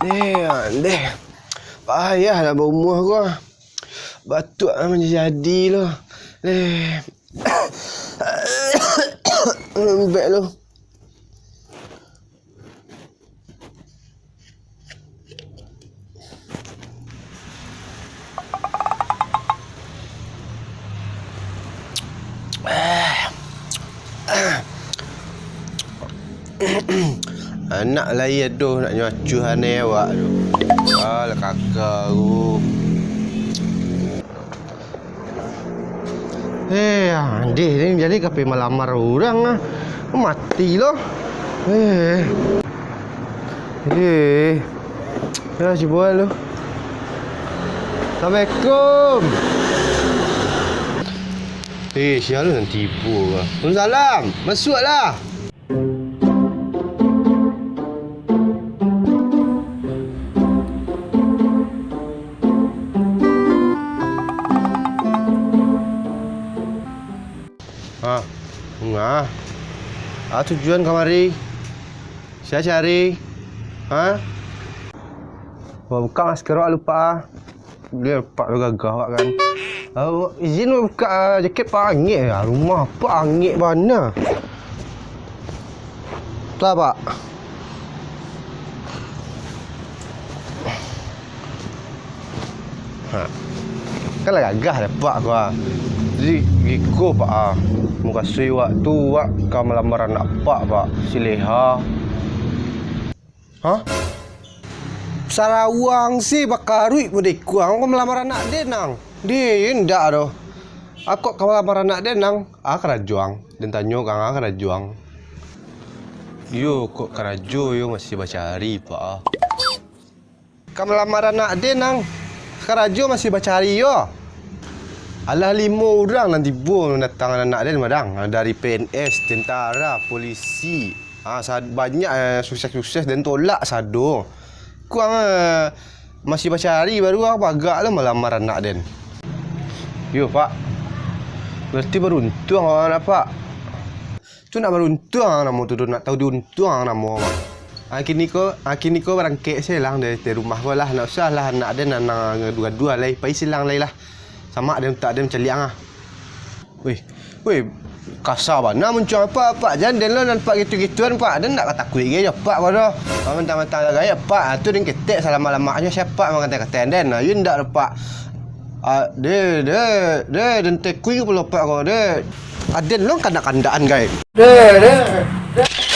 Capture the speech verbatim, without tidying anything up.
Deh, deh. Payah lah baumua ko. Batuak lah manjadi lo. Deh. Lembek lo. Anak lai ado nak nyo acuah aneh awak tu. Alah, kaka tu. Eh, ah, deh, ni jadi ka pai malamar urang ah. Mati lo. Eh. Eh. Ya, cubo lu. Assalamualaikum. Eh, sia lo nan tibo ka. Waalaikumsalam. Masuaklah. Ha, ngah. Ah, tujuan kamari. Sia cari. Ha? Wah, buka masker wak lupa ah. Dia pak tu gagah wak kan. Ah, izin wak buka ah, jaket pak angek ah. Rumah pak angek bana. Lah, Pak. Ha. Kan lah gagah dek Pak ko ah. Jadi, giko Pak ah. Mukasuik wak tu, wak ka malamar anak Pak, Pak. Si Leha. Ha? Sarawang si bakaruik pado iko, ang ko malamar anak den ang. Deh, indak doh. Ako ka malamar anak den ang, a karajo ang. Den tanyo ka ang, a karajo ang. Iyo, kok karajo yo masih bacari, Pak. Ka malamar anak den ang, karajo masih bacari yo. Alah limo urang nan tibo mandatangan anak den, Madang. Dari P N S, tentara, polisi. Ah, sa-, banyak, eh, sukses-sukses den tolak sado. Kuang, eh, masih bacari baru ah, bagak lo malamar anak den. Yo, Pak. Berarti baruntuang awak, Pak. Tu nak baruntuang namo tu, tu nak tahu diuntuang namo. Ah, kini ko, ah, kini ko barangkek se lah dari, dari rumah ko lah. Nak usah lah anak den nan, nan gaduah-gaduah lai. Pai silang lai lah. Samak den utak den mancaliak ah. Weh, weh, kasa bana muncuang Apak, Apak. Jan den lo nan Apak gitu-gituan, Pak. Den ndak ka takuik gai jo Apak ko doh. Mentang-mentang gaek Apak, ah, tu den ketek salamak-lamaknyo sia Apak mangkatai-katai den. Ah, yo ndak doh, Pak. Ah, deh, deh, deh, den tekui kapalo Apak ko, deh. Ah, den lo kandak-kandakan gai. Deh, deh, deh.